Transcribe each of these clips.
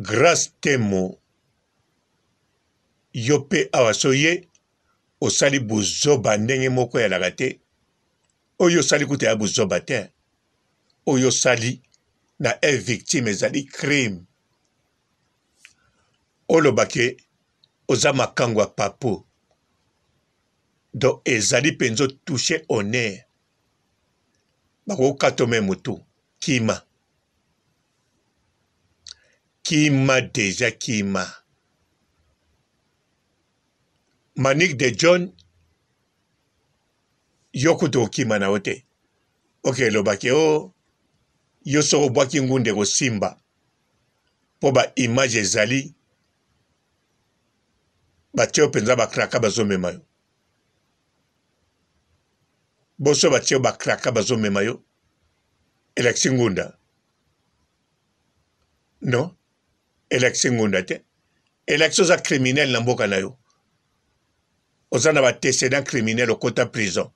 Grace Temo yo pe awa soye osali buzoba ndenge moko eyalaka te oyo osali kutu ya buzoba te oyo osali na e victime ezali crime oloba ke oza makango ya papo donc ezali mpenza otouche honneur bakokata me motu kima kima deja kima Manick de John yo kutu okima na yo te oke eloba ke o oh, yo soki obwaki ngunda ekosimba mpo ba image ezali batie yo mpenza bakraka bazomema yo boso batie yo bakraka bazomema yo elakisi ngunda non elakisi ngunda te elakisi oza criminel na mboka na yo oza na batecedent criminel okota prison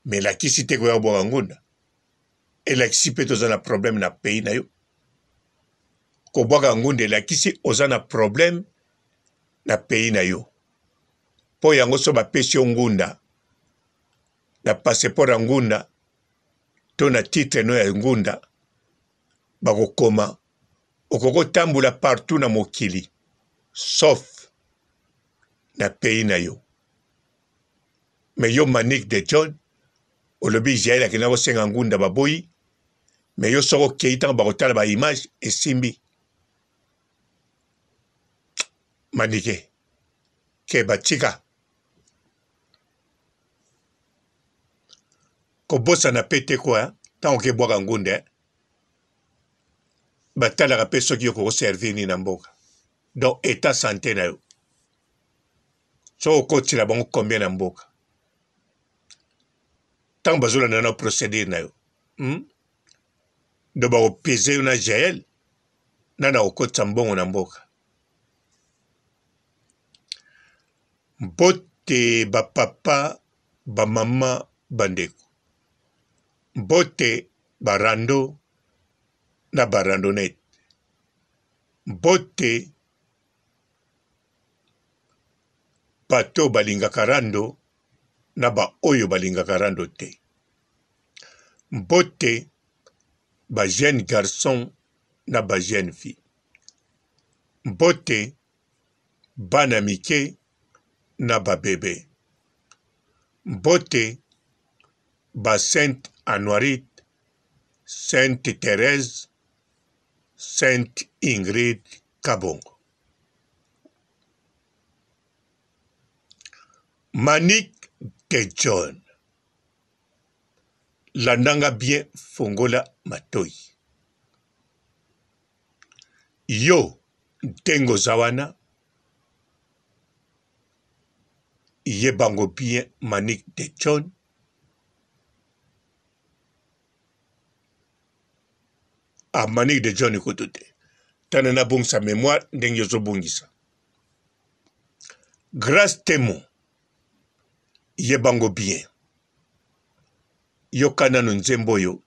me elakisi te koya kobwaka ngunda elakisi mpe toza na problème na pays na yo kobwaka ngunda elakisi oza na problème na pays na yo mpo yango so bapesi yo ngunda na passeport ya ngunda to na titre no ya ngunda bakokoma okoki kotambola partout na mokili sauf na pays na yo mais yo Manick de John olobi Jael akenda kosenga ngunda baboyi mais yo soki okei ntango bakotala ba image esimbi Manike keba tika kobosana pe te kwa ntango okebwaka ngunda eh. Batalaka pe soki yo kokoservir nini na mboka donc etat sante na yo soki okotila bango combien na mboka ntango bazolanda na procédure na yo hmm? donc bakopese yo na jael nani akokotisa mbongo na mboka mbote bapapa bamama bandeko mbote barando na ba randonnette. Mbote bato oyo balingaka rando na ba oyo balingaka rando te. Mbote ba jeunes garçons na ba jeunes filles. Mbote bana mike na ba bebe. Mbote ba Sainte Anuarite Sainte Therèse, Sainte Ingrid Kabongo. Manick de John, landa nga bien fongola matoyi. Yo ndenge oza wana yebango bien Manick de John Ah Manick de John kutu te. Tana nabongisa memoire ndenge ozobongisa. Grace Temo yebango bien. Yoka nanu nzembo oyo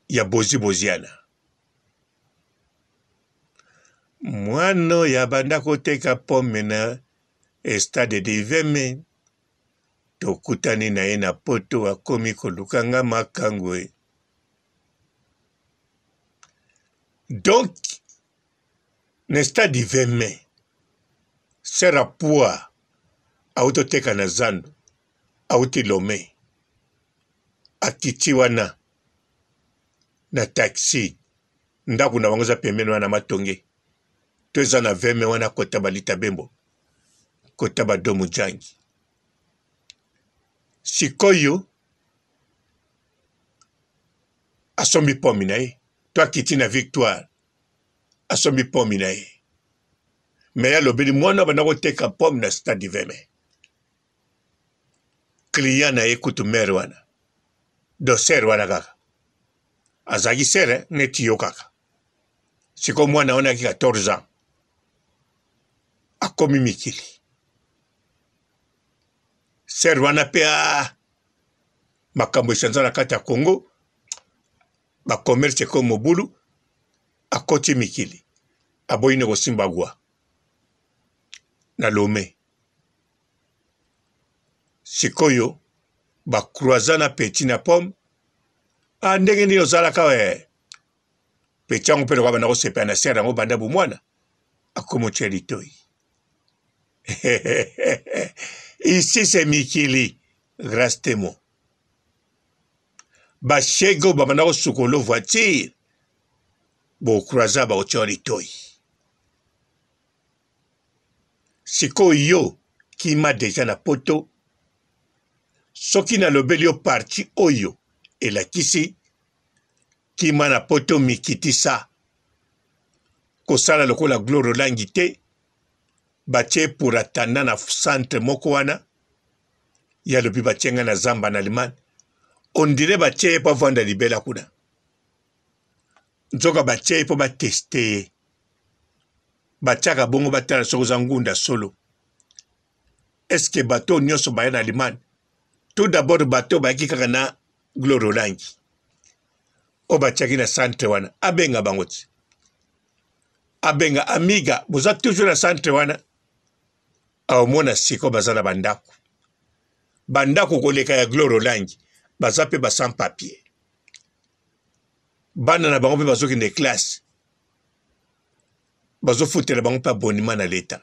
ya Bozi Boziana. Mwana oyo abanda koteka pomme na estade de Veme Tokutani na ye na poto akomi koluka nga makangu e. Donc na stade du 20 mai sœur Apua awuti oteka na zando awuti Lome akiti wana na taxi ndako na bango eza pembeni wana matonge to eza na 20 mai wana kota balita bembo kota badomu jangi Sikoyo asombi pomme na ye to akiti na victoire asombi pomme na ye me ye alobeli mwana banda koteka pomme na stade du 20 mai client na ye kutu mere wana doser wana kaka azalaki sere neti yo kaka sikoyo mwana wana aki 14 ans akomi mikili Sœur wana pe ah makambo echanza na kati ya Congo ba commerce ekomi mobulu akoti mikili. Aboyi ne kosimba gwa na Lome. Sikoyo ba croisa na petit na pomme. Ah, ndenge nini ozalaka we? Petit yango mpe lokola banda kosepela na sere yango banda bomwana akomi otya litoi. Ici c'est mikili Grace Temo. Ba shege oyo babanda kosukolo voiture bo croisa bakotia litoi. Sikoyo yo kima deja na poto. Soki nalobeli yo parti oyo elakisi kima na poto mikitisa kosala lokola Gloire Olangi te batie pour attendant na centre moko wana ye alobi batie ngai na zamba na Allemagne on dirait batie ye mpo avanda libela kuna nzoka batie ye mpo bateste ye batiaka bongo batala soki oza ngunda solo eske bato oyo nyonso baya na Allemagne tout d'abord bato bayaki kaka na Gloire Olangi oyo batiaki na centre wana abenga bango ti abenga amiga boza toujours na centre wana aomona sikoyo baza na bandako bandako koleka ya Gloire Olangi baza mpe ba sans papier bana na bango mpe bazokende classe bazofutela bango mpe abonnement na leta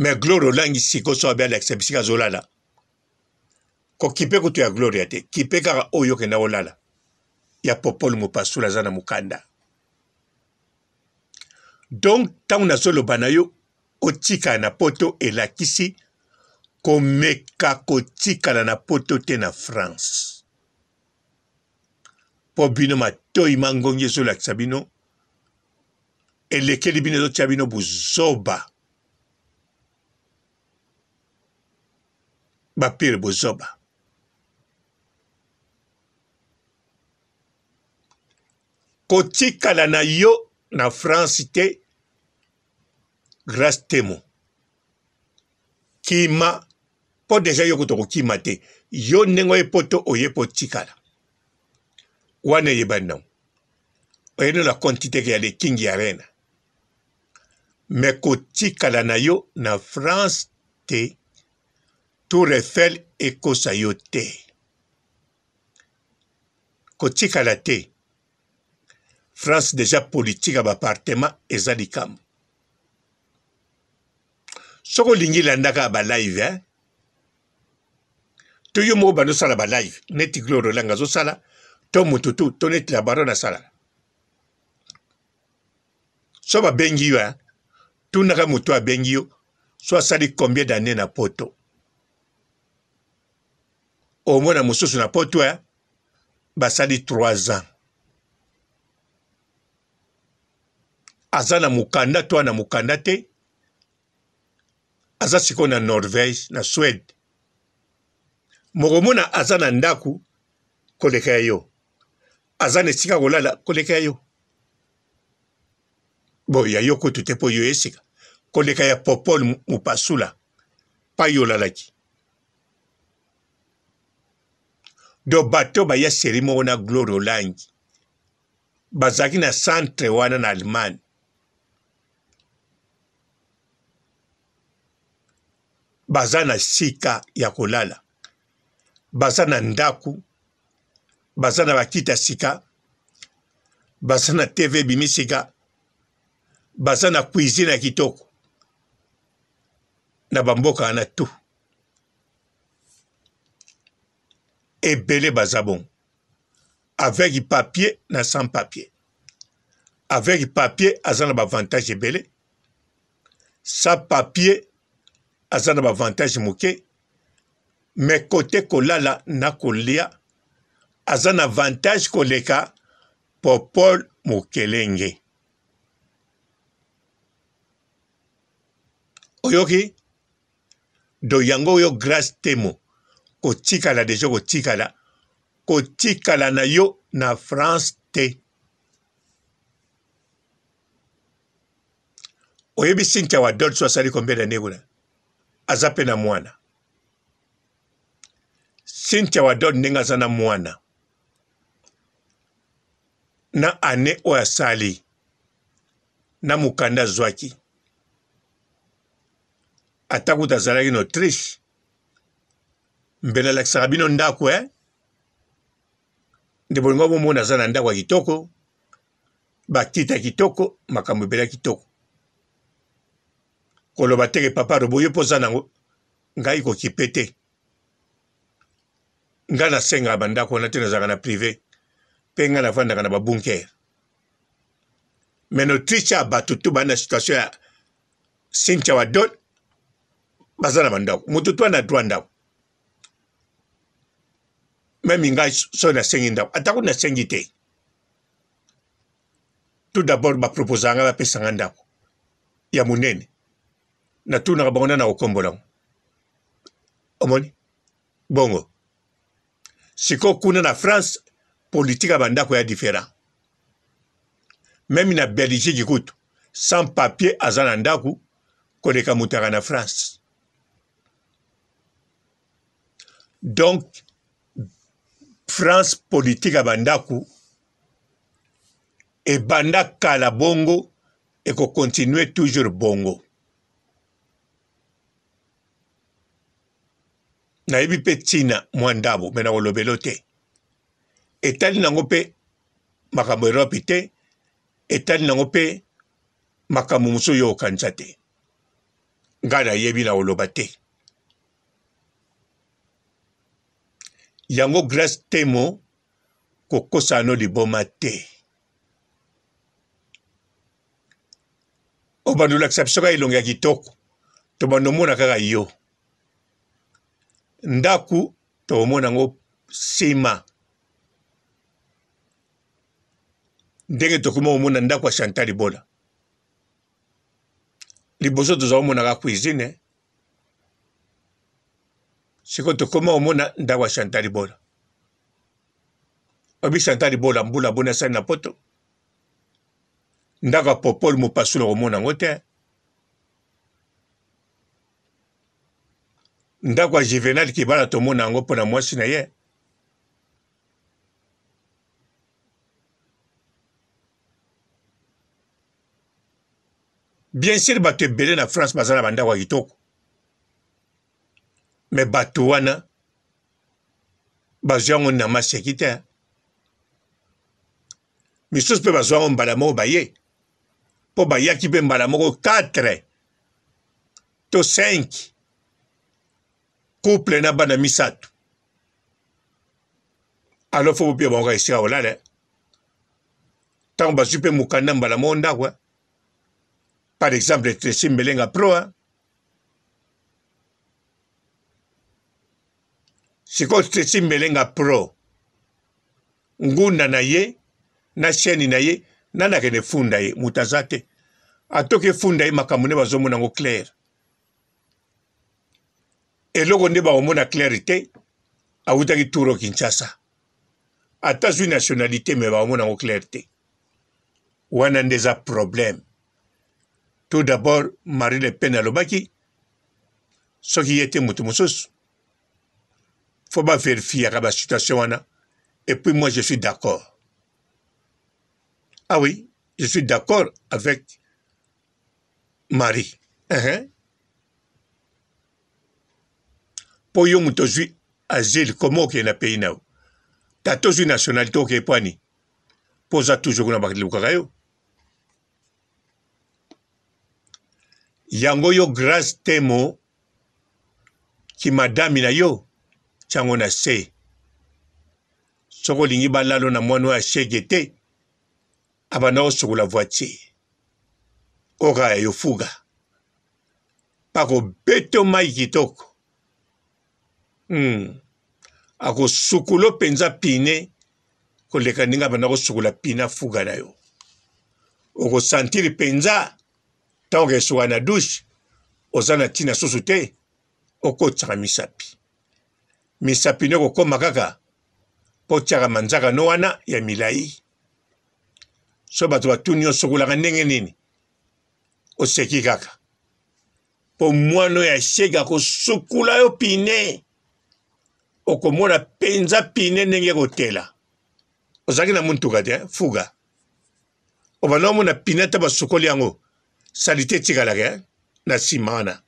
Mais Gloria olangi siko so abe alakisa bisika azolala. Kokipe kutu ya Gloria te, kipe kaka oyo okenda kolala. Ya Popol Mupasula aza na mukanda. Donc ntango nazoloba na yo otikala na poto elakisi komeka kotikala na poto te na France. Mpo bino matoi mangongi ezolakisa bino elekeli bino ezotia bino buzoba bapire bozoba kotikala na yo na france te grace temo kima mpo deja yo kutu okokima te yo ndenge oye poto oye mpo otikala wana eyebani nango oyeno na quantité ya le king ya arena me kotikala na yo na france te tour eiffel ekosa yo te kotikala te france deja politique ya bapartement eza likambo soki olingi landaka ba live eh? to yo moko banda osala ba live neti gloire olanga azosala to moto tu to neti la baronne asalaka so babengi yo eh? tunaka moto abengi yo so asali combien d'année na poto omona mosusu na poto eh? basali 3 ans aza na mokanda to na mokanda te aza sikoyo na Norvège na Suède mokomona aza na ndako koleka ya yo aza na esika kolala koleka ya yo bo ya yo kutu te mpo yo esika koleka ya popol mopasula pai olalaki do bato baya seri moko na gloire olangi bazalaki na centre wana na Allemagne baza na sika ya kolala baza na ndako baza na bakiti ya sika baza na tv ebimi sika baza na cuisine ya kitoko na bamboka wana tout ebele baza bongo avec papier na sans papier avec papier aza na bavantage ebele sans papier aza na bavantage moke mais kote kolala na kolia aza na avantage koleka popol mokelenge oyoki do yango oyo grace temo kotikala deja kotikala kotikala na yo na france te oyebi cynthia wa dolce asali combien d'année kuna aza mpe na mwana cynthia wa dolce ndenge aza na mwana. Na annee oyo asali na mokanda azwaki, ata kutu azalaki na Autriche, mbele alakisaka bino ndako eh? Nde bolingo bomona aza na ndako ya kitoko, bakiti ya kitoko, makambo ebele ya kitoko. Koloba te ke papa robo yo mpo oza nango, ngai kokipe te. Ngai nasengaka bandako wana te, nazalaka na prive mpe ngai nafandaka na babunker. Mais na Autriche ya bato tu baa na situation ya Cynthia Wadol baza na bandako, moto tu ana droit ndako. Meme ngai soki nasengi ndako, ata kutu nasengi te, tout d'abord baproposaka ngai bapesa ngai ndako ya monene, natunaka bango nani akokombola yango. Omoni bongo sikoyo kuna na France politique ya bandako ya différent. Meme na Belgique kutu sans papier aza na ndako koleka moto aka na France. Donc France politique ya bandako ebanda kala bongo ekokontinue toujours bongo. Nayebi mpe ntina mwa ndambo me nakolobelo te. Etali nango mpe makambo Europe te, etali nango mpe makambo mosusu yo okanisa te. Ngai nayebi na koloba te. Yango Grace Temo kokosa no liboma te. Obanda olakisa biso kaka elongi ya kitoko, tobanda omona kaka yo. Ndaku tokomona yango nsima ndenge tokoma komona ndako ya Chantal Ibola. Liboso toza komona kaka cuisine, sikoyo tokoma komona ndako ya Chantal Ibola. Obi Chantal Ibola mbula boni asali na poto, ndako ya Popol Mopasula okomona yango te. Ndako ya Juvenal Kibala tomona yango mpo na mwasi na ye. Bien sûr bato ebele na France baza na bandako ya kitoko, me bato wana bazwi yango na maseki te. Misusu mpe bazwa yango mbala moko baye, mpo bayaki mpe mbala moko 4 to 5 couple na bana misato. Alors fo bopia bango kaka esika kolala. Ntango bazwi mpe mokanda mbala moko ndako, par exemple Tracy Mbelenga Pro, sikoyo Tracy Mbelenga Pro ngunda na ye na chaîne na ye nani akende funda ye, moto aza te. Atoki efunda ye makambo nde bazomona yango clair, eloko nde bakomona clair te. Awutaki turo Kinshasa, ata azwi nationalité me bakomona yango clair te. Wana nde eza problème. Tout d'abord Marie Le Pen alobaki soki ye te moto mosusu faut ba verifiaka ba situation wana. Et puis moi je suis d'accord. Ah oui, je suis d'accord avec Marie. Po yo moto ozwi asile, comment okende na pays na yo? Tata ozwi nationalité okeye po ani? Po oza toujours kuna balukaka yo. Yango yo Grace Temo kimadami na yo tiango na se. Soki olingi balalo na mwana oyo ya shege te, abanda kosukola voiture oyo kaka ya yo fuga akobeto mai kitoko. Akosukulo mpenza pine koleka ndenge abanda kosukola pine afuga na yo. Okosantire mpenza ntango okesuka na douche, oza na ntina susu te, okotisaka misapi. Misapi nde ekokoma kaka mpo otiaka manzaka no wana ya milai. So bato batuni yo osukolaka ndenge nini, oseki kaka mpo mwana oyo ya shege akosukula yo pine, okomona mpenza pine ndenge ekotela. Ozalaki na motuka te, fuga. Obanda omona pine ata basukoli yango salite etikalaka eh, na nsima wana.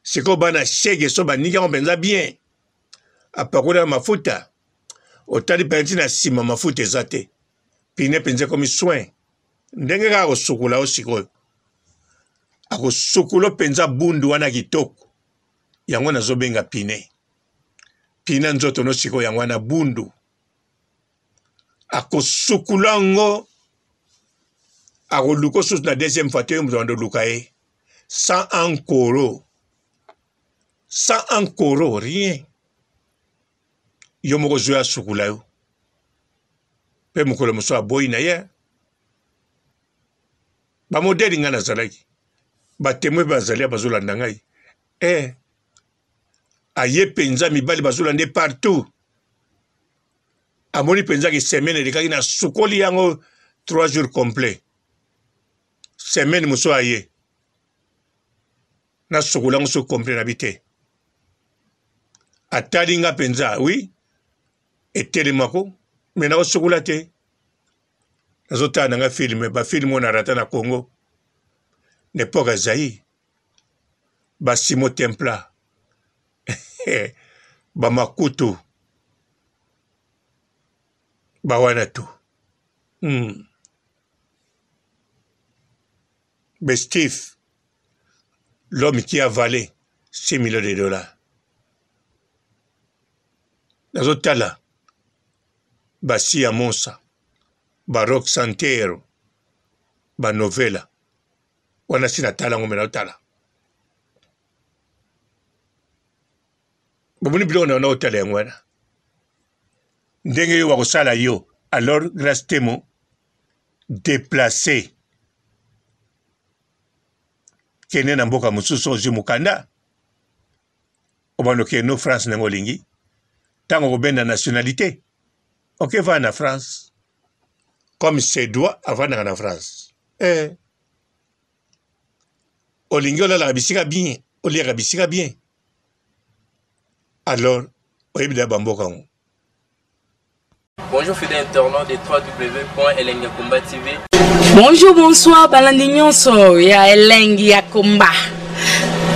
Sikoyo bana shege so baniki yango mpenza bien, apakoli ya mafuta, otali mpenza ntina nsima mafuta eza te, pine mpenza ekomi soin. Ndenge kaka kosukola yo sikoyo, akosukola mpenza bundu wana kitoko, yango nazobenga pine. Pine nzoto no sikoyo yango wana bundu. Akosukula yango, akoluka susu na deuxième fois te, yo moto bando luka ye sans ankoro, sans ankoro rien. Yo moko zwa asukula yo, mpe mokolo mosusu aboyi na ye. Bamodeli ngai nazalaki, batemwe bazali bazolanda ngai eh, aye mpenza mibali bazolanda ye partout. Amoni mpenza ke semaine elekaki na sukoli yango 3 jours complet. Semaine mosusu aye na sukola yango soki complet na bi te. Atali nga mpenza oui, etelemako me nakosukola te. Nazotala na nga filme, ba filme oyo na rata na Congo na epoque ya Zaïre, ba Simo Templa ba Makutu ba wana tu. Bestif, l'homme qui a avalé 6 millions de dollars. Nazotala basi ya Monsa, ba Rock Santero, ba Novela. Wana si natala yango me nazotala. Bomoni biloko na wana otala yango wana. Ndenge yo bakosala yo, alors Grace Temo déplacé. Kende na mboka mosusu ozwi mokanda, obanda okende no France ndenge olingi. Ntango okobenda nationalité, okevanda na France. Comme se doit, avandaka na France. Olingi olalaka bisika bien, oliaka bisika bien. Alors, oyebi da bamboka yango. Bonjour fidèles internautes de www.elengiyakomba TV. Bonjour, bonsoir, balandi nyonso ya Elengi ya Komba.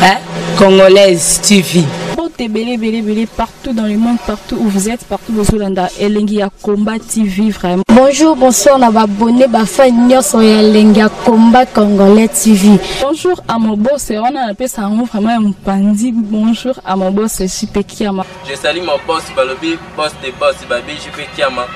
Hein? Congolaise TV. Mbote ebele, ebele, ebele, partout dans le monde, partout où vous êtes, partout où vous êtes, Elengi ya Komba TV vraiment. Bonjour, bonsoir na ba abonné, ba fan nyonso ya Elengi ya Komba Congolais TV. Bonjour à mon boss, on a appelé ça vraiment un pandi. Bonjour à mon boss, JP Kiama. Je salue mon boss Balobi, boss des boss, Babi JP Kiama.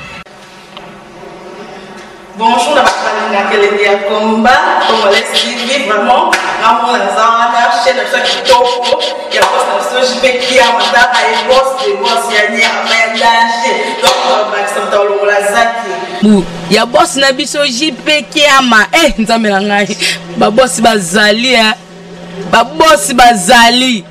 Bonjour na bato balingaka Elengi ya Komba Congolais TV, vraiment ngamona naza wana chaîne na biso ya kitoko ya boss na biso JP Kiama, tala ye boss de boss ya nyama ya danger, donc bakisa moto alongola zaki bu ya boss na biso JP Kiama. Nzambe na ngai, ba boss bazali, eh. Ba boss bazali.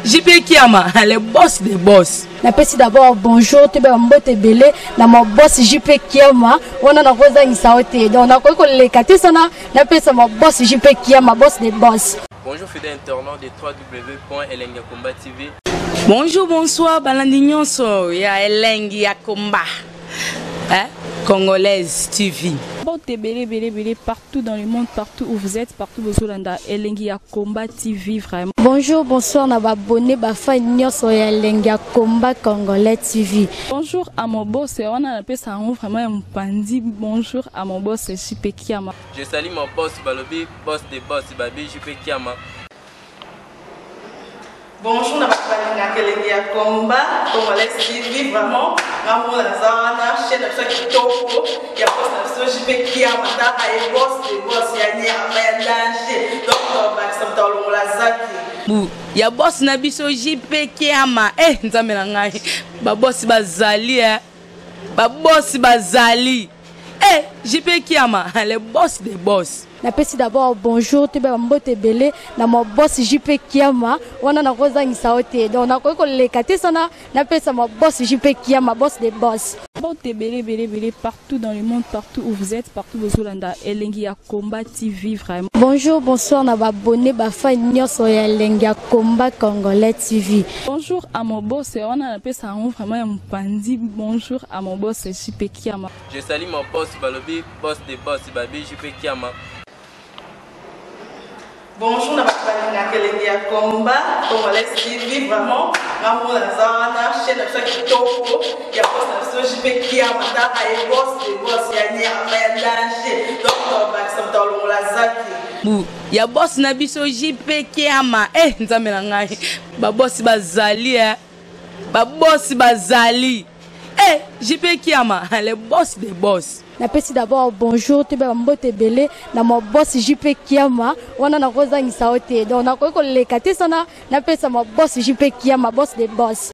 JP Kiama, le boss des boss. Napesi d'abord bonjour toyeba ba mbote ebele na ma boss JP Kiama, wana nakozangisa yo te, donc nakoki koleka te sana napesa ma boss JP Kiama, boss des boss. Bonjour fidèles internautes de www.elengiyakomba TV. Bonjour, bonsoir, balandi nyonso ya Elengi ya Komba. Hein? Congolaise TV. Mbote ebele, ebele, ebele, partout dans le monde, partout où vous êtes, partout où vous êtes, Elengi ya Komba TV vraiment. Bonjour, bonsoir na ba abonné, ba fan nyonso ya Elengi ya Komba Congolais TV. Bonjour à mon boss, on a appelé ça vraiment un pandi. Bonjour à mon boss, JP Kiama. Je salue mon boss Balobi, boss des boss, Babi JP Kiama. Bonjour na bato balingaka Elengi ya Komba Congolais TV, vraiment ngamona naza wana chaîne na biso ya kitoko ya boss na biso JP Kiama, tala ye boss de boss ya nyama ya danger, donc bakisa moto alongola zaki bu ya boss na biso JP Kiama. Nzambe na ngai, ba boss bazali, eh. Ba boss bazali. JP Kiama, le boss des boss. Napesi d'abord bonjour toyeba bambote ebele na ma boss JP Kiama wana nakozangisa yo te, donc nakoki koleka te sana napesa ma boss JP Kiama, boss de boss. Mbote ebele ebele ebele partout dans le monde, partout où vous êtes, partout bozolanda Elengi ya Combat TV vraiment. Bonjour, bonsoir na babone bafan nyonso ya Elengi ya Combat Congolais TV. Bonjour à mon boss, wana napesa yango vraiment ya mopanzi. Bonjour à mon boss JP Kiama. Je salue mon boss balobi boss de boss babi JP Kiama. Bonjour na bato balingaka Elengi ya Combat Congolais TV, vraiment ngamona naza wana chaîne na biso ya kitoko ya boss na biso JP Kiama, taka ye boss de boss ya nyama ya danger, donc tobakisa moto alongola zaki bu ya boss na biso JP Kiama. Eh, nzambe na ngai, babosi bazali, eh. Babosi bazali, eh, JP Kiama, le boss de boss. Napesi d'abord bonjour toyeba bambote ebele na ma boss JP Kiama wana nakozangisa yo te, donc nakoki koleka te sana napesa ma boss JP Kiama, boss de boss.